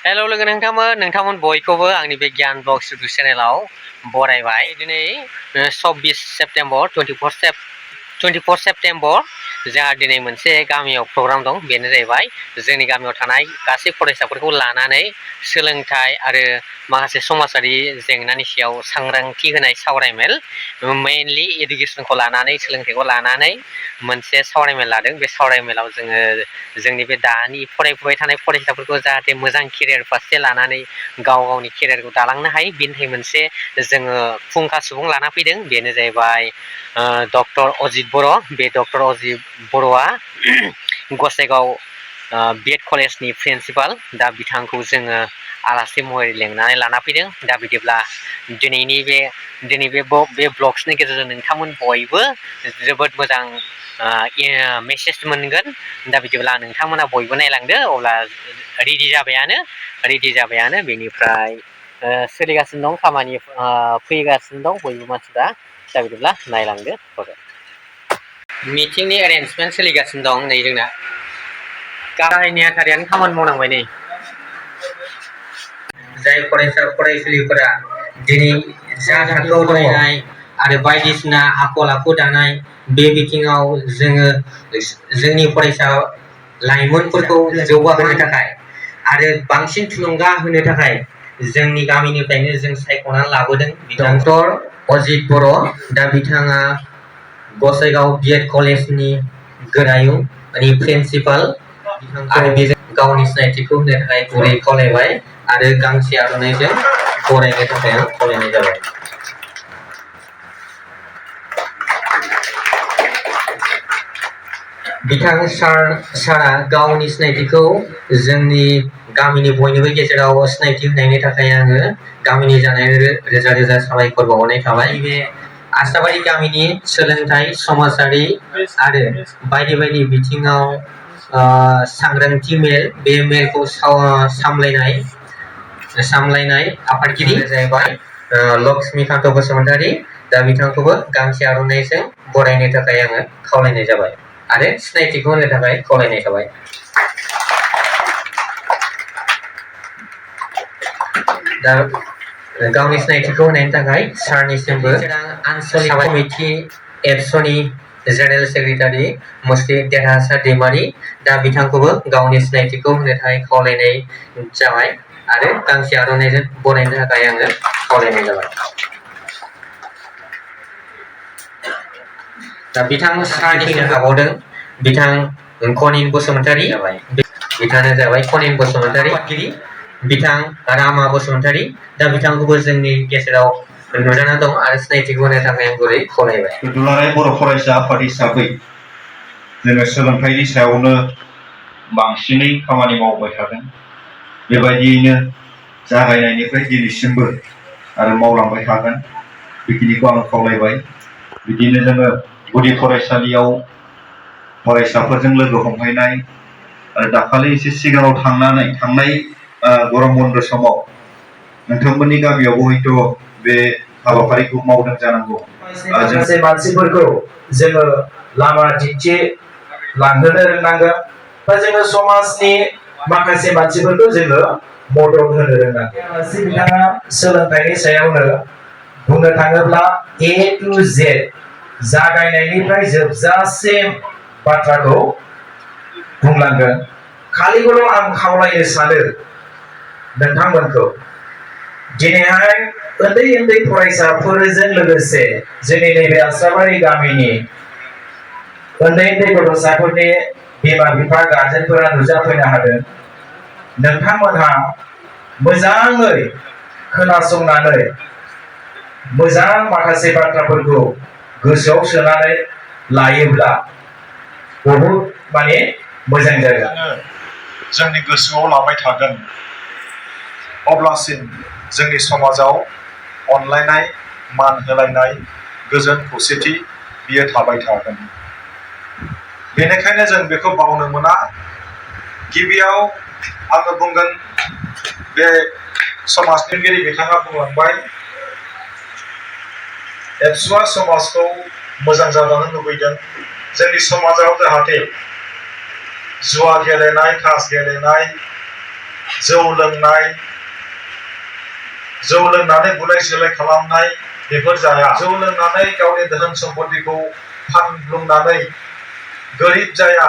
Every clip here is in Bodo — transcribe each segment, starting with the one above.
हेलौ लोगो नोंथांमोन बयखौबो आंनि बे गियान ब्लग इउटुब चेनेलाव बरायबाय। दिनै 24 सेप्तेम्बर 24 सेप्तेम्बर जोंहा दिनै मोनसे गामियाव प्रग्राम दं। बेनो जाहैबाय जोंनि गामियाव थानाय गासै फरायसाफोरखौ लानानै सोलोंथाइ आरो माखासे समाजारि जेंनानि सायाव सांग्रांथि होनाय सावरायमेल, मेइनलि इडुकेसनखौ लानानै सोलोंथाइखौ लानानै मोनसे सावरायमेल लादों। बे सावरायमेलाव जोङो जोंनि बे दानि फरायफुबाय थानाय फरायसाफोरखौ जाहाथे मोजां केरियार फारसे लानानै गावनि केरियारखौ दालांनो हायो, बेनि थाखाय मोनसे जोङो फुंखा सुबुं लाना फैदों। बेनो जाहैबाय डक्टर अजित बर'। बे डक्टर अजित बर'आ गसाइगाव BEd कलेजनि प्रिन्सिपाल। दा बिथांखौ जोङो आलासि महरै लेंनानै लाना फैदों। दा बिदिब्ला दिनैनि बे ब्लग्सनि गेजेरजों नोंथांमोन बयबो जोबोद मोजां मेसेज मोनगोन। दा बिदिब्ला नोंथांमोना बयबो नायलांदो। अब्ला रेडि जाबायानो बेनिफ्राय सोलिगासिनो दं, खामानि फैगासिनो दं बयबो मानसिफ्रा। दा बिदिब्ला नायलांदो। मिटिंनि एरेन्जमेन्ट सोलिगासिनो दं। नै जोंना गाहाय नेहाथारियानो खामानि मावनांबाय। नै जाय फरायसा फरायसुलिफोरा दिनै जा थाखोआव फरायनाय आरो बायदिसिना आखल आखु दानाय, बे बिथिङाव जोङो जोंनि फरायसा लाइमोनफोरखौ जौगाहोनो थाखाय आरो बांसिन थुलुंगा होनो थाखाय जोंनि गामिनिफ्रायनो जों सायख'नानै लाबोदों डक्टर अजित बर'। दा बिथाङा गसाइगाव BEd कलेजनि गोरायुं प्रिन्सिपाल आरो बेजों गावनि सिनायथिखौ होनो थाखाय गुरै खावलायबाय आरो गांसे आर'नाइजों बरायनो थाखाय आं खावलायनाय जाबाय। बिथां सारा गावनि सिनायथिखौ जोंनि गामिनि बयनिबो गेजेराव सिनायथि होनायनि थाखाय आङो गामिनि जानाय रोजा रोजा साबायखर बावहरनाय थाबाय। बे आश्राबारि गामिनि सोलोंथाइ, समाजारि आरो बायदि बायदि बिथिङाव सांग्रांथि मेल, बे मेलखौ सामलायनाय आफादगिरि जाहैबाय लक्ष्मीकान्त बसुमतारी। दा बिथांखौबो गांसे आर'नाइजों बरायनो थाखाय आङो खावलायनाय जाबाय आरो सिनायथिखौ होनो थाखाय खावलायनाय थाबाय। दा गावनि सिनायथिखौ होनायनि थाखाय सारनिसिमबो आनचलिक कमिटि एबसुनि जेनेरेल सेक्रेटारि मुस्रि देरहासार दैमारि, दा बिथांखौबो गावनि सिनायथिखौ होनो थाखाय खावलायनाय जाबाय आरो गांसे आर'नाइजों बरायनो थाखाय आङो खावलायनाय जाबाय। दा बिथां सारनि फैनो हाबावदों बिथां कनिन बसुमतारी। बिथाङानो जाबाय कनिन बसुमतारी। बिथां रामा बसुमतारी। दा बिथांखौबो जोंनि गेजेराव नुजाना दं आरो सिनायथिखौ होनो थाखाय आं गुरै खावलायबाय। दुलाराय बर' फरायसा आफाद हिसाबै जोङो सोलोंथाइनि सायावनो बांसिनै खामानि मावबाय थादों। बेबायदियैनो जागायनायनिफ्राय दिनैसिमबो आरो मावलांबाय थागोन, बेखिनिखौ आं खावलायबाय। बिदिनो जोङो गुदि फरायसालियाव फरायसाफोरजों लोगो हमहैनाय आरो दाखालि एसे सिगाङाव थांनाय गरम बन्द समाव नोंथांमोननि गामियावबो हयथ' बे हाबाफारिखौ मावदों जानांगौ। माखासे मानसिफोरखौ जोङो लामा दिन्थिलांहोनो रोंनांगोन, बा जोङो समाजनि माखासे मानसिफोरखौ जोङो मदद होनो रोंनांगोन। बिथाङा सोलोंथाइनि सायावनो बुंनो थाङोब्ला A to Z जागायनायनिफ्राय जोबजासिम बाथ्राखौ बुंलांगोन। खालिबोल' आं खावलायनो सानो नोंथांमोनखौ, दिनैहाय उन्दै उन्दै फरायसाफोरजों लोगोसे जोंनि नैबे आश्राबारि गामिनि उन्दै उन्दै गथ'साफोरनि बिमा बिफा गार्जेनफोरा नुजाफैनो हादों। नोंथांमोनहा मोजाङै खोनासंनानै मोजां माखासे बाथ्राफोरखौ गोसोआव सोनानै लायोब्ला बहुद मोजां जागोन। जोंनि गोसोआव लाबाय थागोन, अब्लासिम जोंनि समाजाव अनलायनाय, मान होलायनाय, गोजोन खौसेथि बियो थाबाय थागोन। बेनिखायनो जों बेखौ बावनो मोना। गिबियाव आङो बुंगोन, बे समाजनिगिरि बिथाङा बुंलांबाय एबसुआ समाजखौ मोजां जाजानो लुबैदों। जोंनि समाजाव जाहाथे जुवा गेलेनाय, ताश गेलेनाय जौ लोंनानै बुलाय सोलाय खालामनाय बेफोर जाया। जौ लोंनानै गावनि धोन सम्पतिखौ फानग्लुंनानै गोरिब जाया।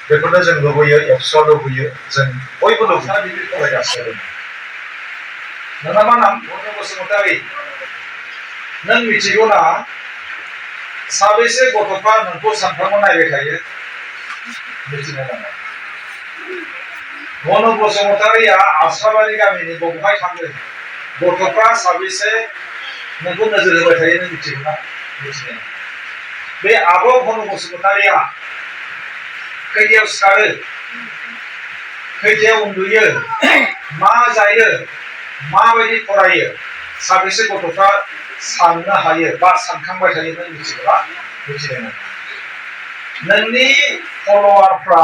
बेखौनो जों लुबैयो, एबसुआ लुबैयो, जों बयबो लुबैयो। बिदि फरायगासिनो दं। नोंना मा नाम? बन बसुमतारी। नों मिथिगौ ना साबेसे गथ'फ्रा नोंखौ सानफ्रामबो नायबाय थायो? मिथिनाय नङा। बन बसुमतारीया आश्राबारि गामिनि बबेहाय थाङो? गथ'फ्रा साबेसे नोंखौ नोजोर होबाय थायो नों मिथिगौ ना? मिथिनाय नङा। बे आब' बन बसुमतारीया खैथायाव सिखारो? खैथायाव उन्दुयो? मा जायो? माबायदि फरायो? साबेसे गथ'फ्रा साननो हायो बा सानखांबाय थायो नों मिथिगौना? मिथिनाय नङा। नोंनि फल'वारफ्रा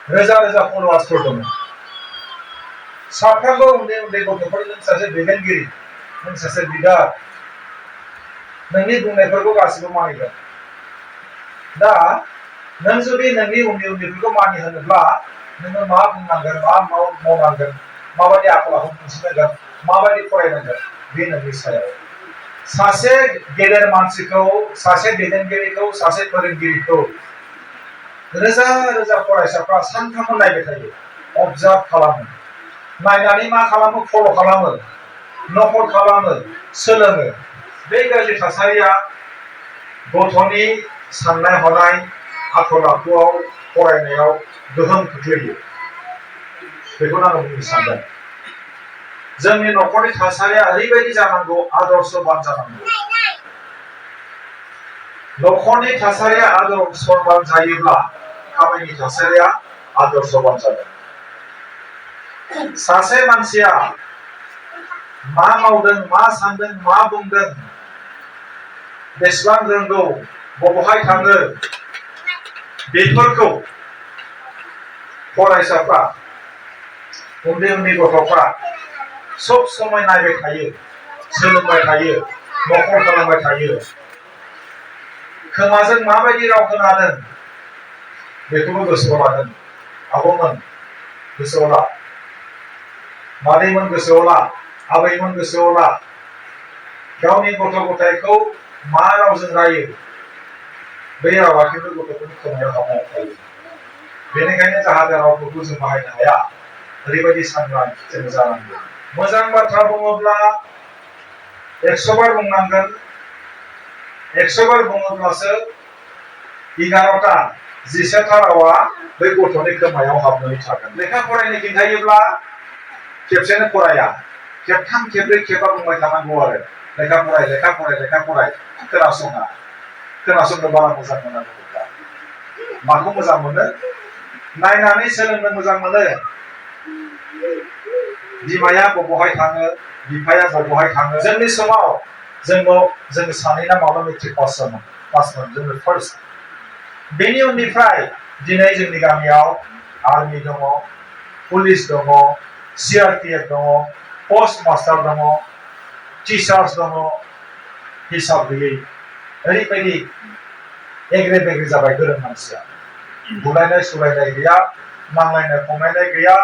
रोजा रोजा फल'वार्सफोर दङ। साफ्रोमबो उन्दै उन्दै गथ'फोर, नों सासे दैदेनगिरि, नों सासे लिडार, नोंनि बुंनायफोरखौ गासिबो मानिगोन। दा नों जुदि नोंनि उन्दैफोरखौ मानिहोनोब्ला नोङो मा बुंनांगोन, मा मावनांगोन, माबायदि आखल आखु दिन्थिनांगोन, माबायदि फरायनांगोन, बे नोंनि सायाव। सासे गेदेर मानसिखौ, सासे दैदेनगिरिखौ, सासे फोरोंगिरिखौ रोजा रोजा फरायसाफ्रा सानफ्रोमबो नायबाय थायो, अबजार्भ खालामो। नायनानै मा खालामो? फल' खालामो, नकल खालामो, सोलोङो। बे गाज्रि थासारिया गथ'नि साननाय हनाय, आखल आखुआव, फरायनायाव गोहोम खोख्लैयो। बेखौनो आं बुंनो सानदों। जोंनि न'खरनि थासारिया ओरैबायदि जानांगौ, आदर्शबान जानांगौ। न'खरनि थासारिया आदर्शबान जायोब्ला गामिनि थासारिया आदर्शबान जागोन। सासे मानसिया मा मावदों, मा सानदों, मा बुंदों, बेसेबां रोंगौ, बबेहाय थाङो, बेफोरखौ फरायसाफ्रा, उन्दै उन्दै गथ'फ्रा सब समय नायबाय थायो, सोलोंबाय थायो, नकल खालामबाय थायो। खोमाजों माबायदि राव खोनादों बेखौबो गोसोआव लागोन। आब'मोन गोसोआव ला, मादैमोन गोसोआव ला, आबैमोन गोसोआव ला। गावनि गथ' गथायखौ मा रावजों रायो, बै रावा खिन्थु गथ'फोरनि खोमायाव हाबनानै थायो। बेनिखायनो जाहाथे रावफोरखौ जों बाहायनो हाया, ओरैबायदि सांग्रां जों जानांगौ। मोजां बाथ्रा बुङोब्ला 100 बार बुंनांगोन। 100 बार बुङोब्लासो 11टा 10टा रावा बै गथ'नि खोमायाव हाबनानै थागोन। लेखा फरायनो खिन्थायोब्ला खेबसेनो फराया, खेबथाम खेबब्रै खेबबा बुंबाय थानांगौ आरो लेखा फराय, लेखा फराय, लेखा फराय। खोनासङा, खोनासंनो बारा मोजां मोना गथ'फ्रा। माखौ मोजां मोनो? नायनानै सोलोंनो मोजां मोनो। बिमाया बबेहाय थाङो, बिफाया बबेहाय थाङो। जोंनि समाव जोङो सानैना माबा मेट्रिक पासमोन जोङो फार्स्ट। बेनि उननिफ्राय दिनै जोंनि गामियाव आर्मि दङ, पुलिस दङ, CRPF दङ, पस्ट मास्टार दङ, टिचार्स दङ। हिसाब गैयै ओरैबायदि एग्रे बेग्रे जाबाय गोरों मानसिया। बुलायनाय सुलायनाय गैया, नांलायनाय खमलायनाय गैया।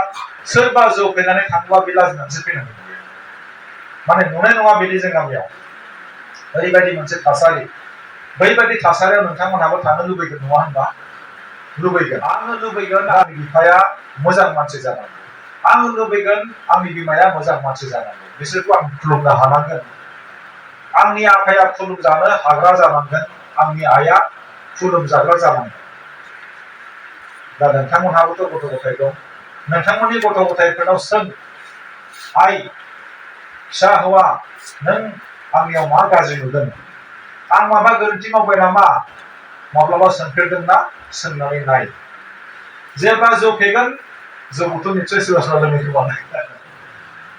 सोरबा जौ फेनानै थाङोबा बे लाजिनानैसो फैनांगौ। माने नुनाय नङा बिदि जों गामियाव। ओरैबायदि मोनसे थासारि। बैबायदि थासारियाव नोंथांमोनहाबो थानो लुबैगोन नङा होनबा? लुबैगोन। आङो लुबैगोन आंनि बिफाया मोजां मानसि जानांगौ। आङो लुबैगोन आंनि बिमाया मोजां मानसि जानांगौ। बिसोरखौ आं खुलुमनो हानांगोन। आंनि आफाया खुलुमजानो हाग्रा जानांगोन। आंनि आइया खुलुमजाग्रा जानांगोन। दा नोंथांमोनहाबोथ' गथ' गथाय दं। नोंथांमोननि गथ' गथायफोरनाव सों, आइ, फिसा हौवा, नों आंनियाव मा गाज्रि नुदों? आं माबा गोरोन्थि मावबाय नामा? माब्लाबा सोंफेरदोंना? सोंनानै नाय। जेब्ला जौ फेगोन, जौखौथ' निश्चय सोरबा सोरबा लोङो खोमा।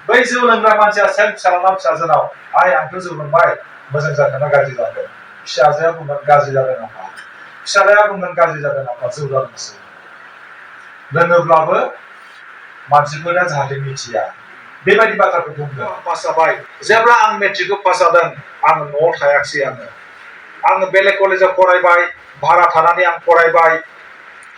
बै जौ लोंग्रा मानसिया सों फिसाज्लानाव फिसाजोनाव, आइ आंथ' जौ लोंबाय, मोजां जादों ना गाज्रि जादों? फिसाजोआ बुंगोन गाज्रि जादों आफा। फिसाज्लाया बुंगोन गाज्रि जादों आफा, जौ जादोंसो। लोङोब्लाबो मानसिफोरा जाहाथे मिथिया, बेबायदि बाथ्राखौ बुंदों। पास जाबाय। जेब्ला आं मेट्रिकखौ पास जादों, आं न'आव थायाखिसै। आङो बेलेग कलेजाव फरायबाय, भारा थानानै आं फरायबाय।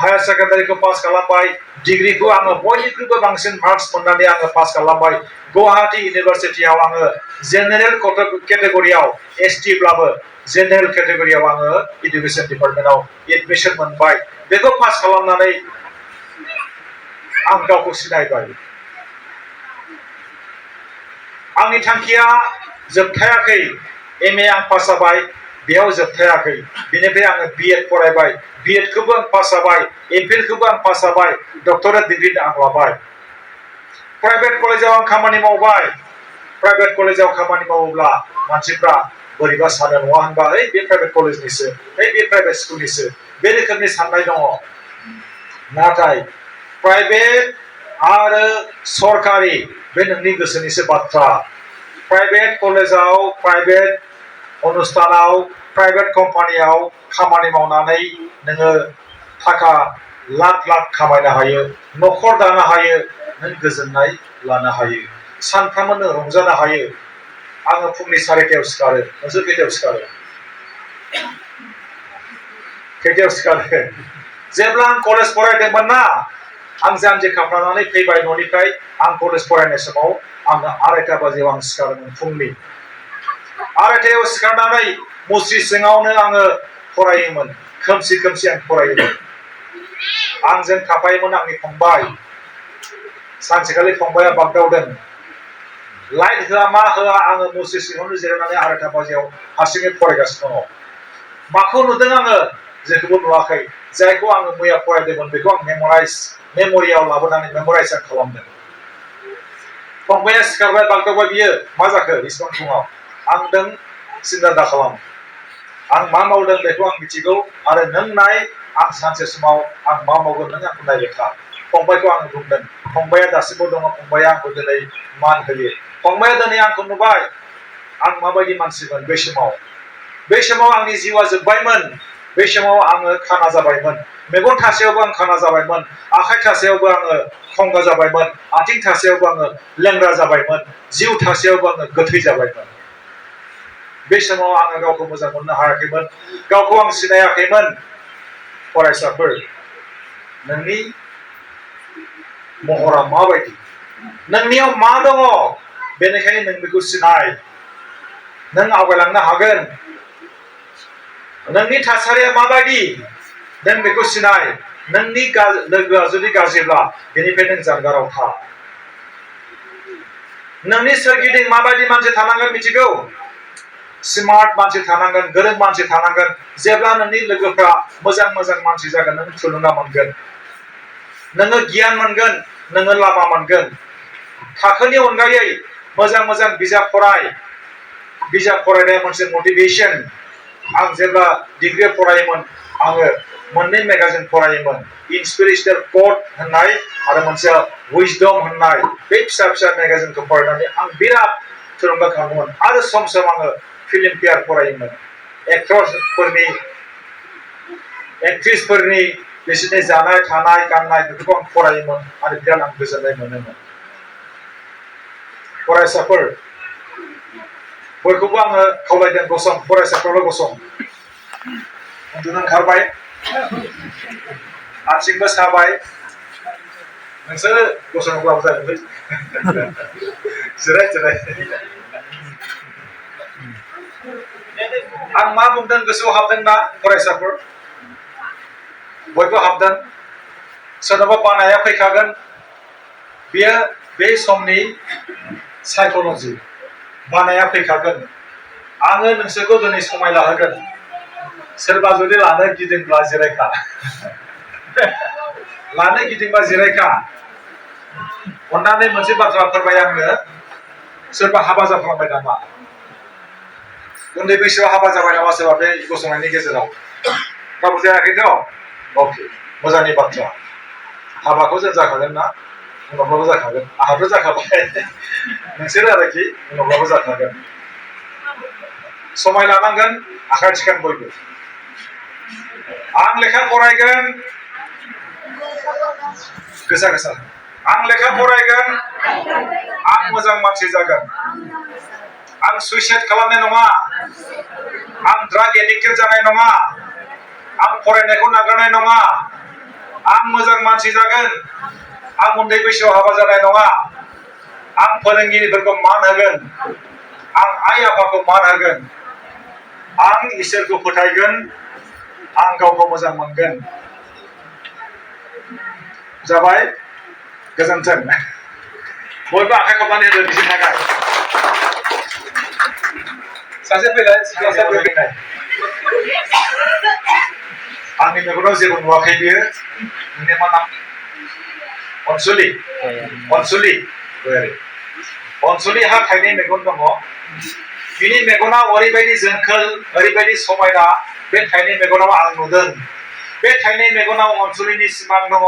हायर सेकेन्डारिखौ पास खालामबाय डिग्रीखौ आङो बयनिख्रुइबो बांसिन मार्क्स मोननानै आङो पास खालामबाय गुवाहाटी इउनिभारसिटियाव आङो जेनेरेल केटेगरियाव एसटि ब्लाबो जेनेरेल केटेगरियाव आङो इडुकेसन डिपार्टमेन्टआव एडमिशन मोनबाय बेखौ पास खालामनानै आं गावखौ सिनायबाय आंनि थांखिया जोबथायाखै एमए आं पास जाबाय बेयाव जोबथायाखै बेनिफ्राय आङो बिएड फरायबाय बिएडखौबो आं पास जाबाय एमफिलखौबो आं पास जाबाय डक्टरेट डिग्री आं लाबाय प्राइभेट कलेजाव आं खामानि मावबाय प्राइभेट कलेजाव खामानि मावोब्ला मानसिफ्रा बोरैबा सानो नङा होनबा ओइ बे प्राइभेट कलेजनिसो ओइ बे प्राइभेट स्कुलनिसो बे रोखोमनि साननाय दङ नाथाय प्राइभेट आरो सरकारि बे नोंनि गोसोनिसो बाथ्रा प्राइभेट कलेजाव प्राइभेट अनुष्ठानाव प्राइभेट कम्पानियाव खामानि मावनानै नोङो थाखा लाख लाख खामायनो हायो न'खर दानो हायो नों गोजोननाय लानो हायो सानफ्रामबो नों रंजानो हायो आङो फुंनि 4:30 सिखारो नोंसोर खैथायाव सिखारो खैथायाव सिखारो जेब्ला आं कलेज फरायदोंमोन ना आं जानजि खाफ्रानानै फैबाय न'निफ्राय आं कलेज फरायनाय समाव आङो 2:30 बाजियाव आं सिखारोमोन फुंनि 2:30 सिखारनानै मुस्रि सिङावनो आङो फरायोमोन खोमसि खोमसि आं फरायोमोन आंजों थाफायोमोन आंनि फंबाय सानसेखालि फंबाया बागदावदों लाइट होआ मा होआ आङो मुस्रि सिङावनो जिरायनानै 2:30 बाजियाव हारसिङै फरायगासिनो दङ माखौ नुदों आङो जेखौबो नुवाखै जायखौ आङो मैया फरायदोंमोन बेखौ आं मेम'रियाव लाबोनानै मेम'राइज खालामदों फंबाया सिखारबाय बागदावबाय बियो मा जाखो इसिबां फुङाव आं होनदों सिन्था दाखालाम आं मा मावदों बेखौ आं मिथिगौ आरो नों नाय आं सानसे समाव आं मा मावगोन नों आंखौ नायबाय था फंबायखौ आं बुंदों फंबाया दासिमबो दङ फंबाया आंखौ दिनै मान होयो फंबाया दिनै आंखौ नुबाय आं माबायदि मानसिमोन बै समाव आंनि जिउआ जोबबायमोन बै समाव आङो खाना जाबायमोन मेगन थासेयावबो आं खाना जाबायमोन आखाइ थासेयावबो आङो खंगा जाबायमोन आथिं थासेयावबो आङो लेंग्रा जाबायमोन जिउ थासेयावबो आङो गोथै जाबायमोन बे समाव आङो गावखौ मोजां मोननो हायाखैमोन गावखौ आं सिनायाखैमोन फरायसाफोर नोंनि महरा माबायदि नोंनियाव मा दङ बेनिखायनो नों बेखौ सिनाय नों आवगायलांनो हागोन नोंनि थासारिया माबायदि नों बेखौ सिनाय नोंनि लोगोआ जुदि गाज्रिब्ला बेनिफ्राय नों जानगाराव था नोंनि सोरगिदिं माबायदि मानसि थानांगोन मिथिगौ स्मार्ट मानसि थानांगोन गोरों मानसि थानांगोन जेब्ला नोंनि लोगोफ्रा मोजां मोजां मानसि जागोन नों थुलुंगा मोनगोन नोङो गियान मोनगोन नोङो लामा मोनगोन थाखोनि अनगायै मोजां मोजां बिजाब फरायनाया मोनसे मटिभेशन आं जेब्ला डिग्री फरायोमोन आङो मोननै मेगाजिन फरायोमोन इन्सपिरेशनेल कोट होननाय आरो मोनसे विजडम होननाय बे फिसा फिसा मेगाजिनखौ फरायनानै आं बिराद थुलुंगाखांदोंमोन आरो सम सम आङो फिल्म फेयार फरायोमोन एक्ट्रिसफोरनि बिसोरनि जानाय थानाय गाननाय बेफोरखौ आं फरायोमोन आरो बिराद आं गोजोननाय मोनोमोन फरायसाफोर बयखौबो आङो खावलायदों गसं फरायसाफोरल' गसं उन्दुनो ओंखारबाय आथिंबो साबाय नोंसोरो गसङोब्लाबो जागोन जिराय आं मा बुंदों गोसोआव हाबदोंना फरायसाफोर बयबो हाबदों सोरनाबा बानाया फैखागोन बेयो बे समनि साइकोलॉजी बानाया फैखागोन आङो नोंसोरखौ दिनै समाय लाहोगोन सोरबा जुदि लानो गिदिंब्ला जिरायखा लानो गिदिंबा जिरायखा अन्नानै मोनसे बाथ्रा फोरमाय आंनो सोरबा हाबा जाफ्लांबाय नामा उन्दै बैसोआव हाबा जाबाय नामा सोरबा बे गसंनायनि गेजेराव रावबो जायाखैथ' अके मोजांनि बाथ्रा हाबाखौ जों जाखागोन ना उनावब्लाबो जाखागोन आंहाथ' जाखाबाय नोंसोरो आरोखि उनावब्लाबो जाखागोन समाय लानांगोन आखाइ थिखां बयबो आं लेखा फरायगोन गोसा आं लेखा फरायगोन आं मोजां मानसि जागोन आं सुइसाइड खालामनाय नङा आं ड्राग एडिक्टेड जानाय नङा आं फरायनायखौ नागारनाय नङा आं मोजां मानसि जागोन आं उन्दै बैसोआव हाबा जानाय नङा आं फोरोंगिरिफोरखौ मान होगोन आं आइ आफाखौ मान होगोन आं इसोरखौ फोथायगोन आं गावखौ मोजां मोनगोन जाबाय गोजोन्थों बयबो आखाइ खबनानै होदो बिसोरनि थाखाय सासे फैलाय सिख्लासा फैनाय आंनि मेगनाव जेबो नुवाखै बियो नोंनि मा नाम अनसुलि अनसुलिहा थाइनै मेगन दङ बिनि मेगनाव ओरैबायदि जोंखोल ओरैबायदि समायना बे थाइनै मेगनाव आं नुदों बे थाइनै मेगनाव अनसुलिनि सिमां दङ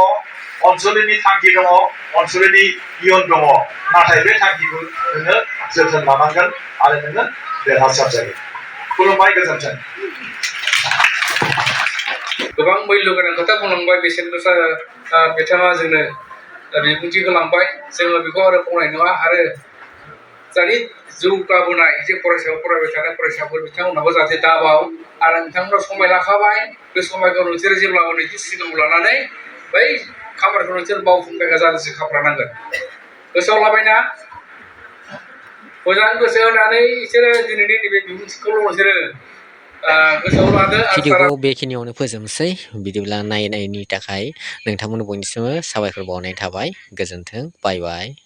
अनसुलिनि थांखि दङ अनसुलिनि इयुन दङ नाथाय बे थांखिखौ नोङो जोथोन लानांगोन आरो नोङो देरहासार जागोन खुलुमबाय गोजोन्थों गोबां मैल्य गोनां खोथा बुंलांबाय बेसेन गोसा बिथाङा जोंनो बिबुंथि होलांबाय जोङो बेखौ आरो बुंनाय नङा आरो जानि जौगाबोनाय जे फरायसायाव फरायबाय थानाय फरायसाफोर बिथांमोनहाबो जाहाथे दाबाव आरो नोंथांमोना समाय लाखाबाय बे समायखौ नोंसोर जेब्लाबो नैथि सिगाङाव लानानै बै खामानिखौ नोंसोर मावफुंबाय जाहाथे खाफ्रानांगोन गोसोआव लाबायना मोजां गोसो होनानै बिसोरो दिनैनि नैबे बिबुंथिखौल' नोंसोरो गोसोआव लादो भिडिअखौ बेखिनियावनो फोजोबनोसै बिदिब्ला नायनायनि थाखाय नोंथांमोन बयनिसिमबो साबायखर बावनाय थाबाय गोजोन्थों बाय बाय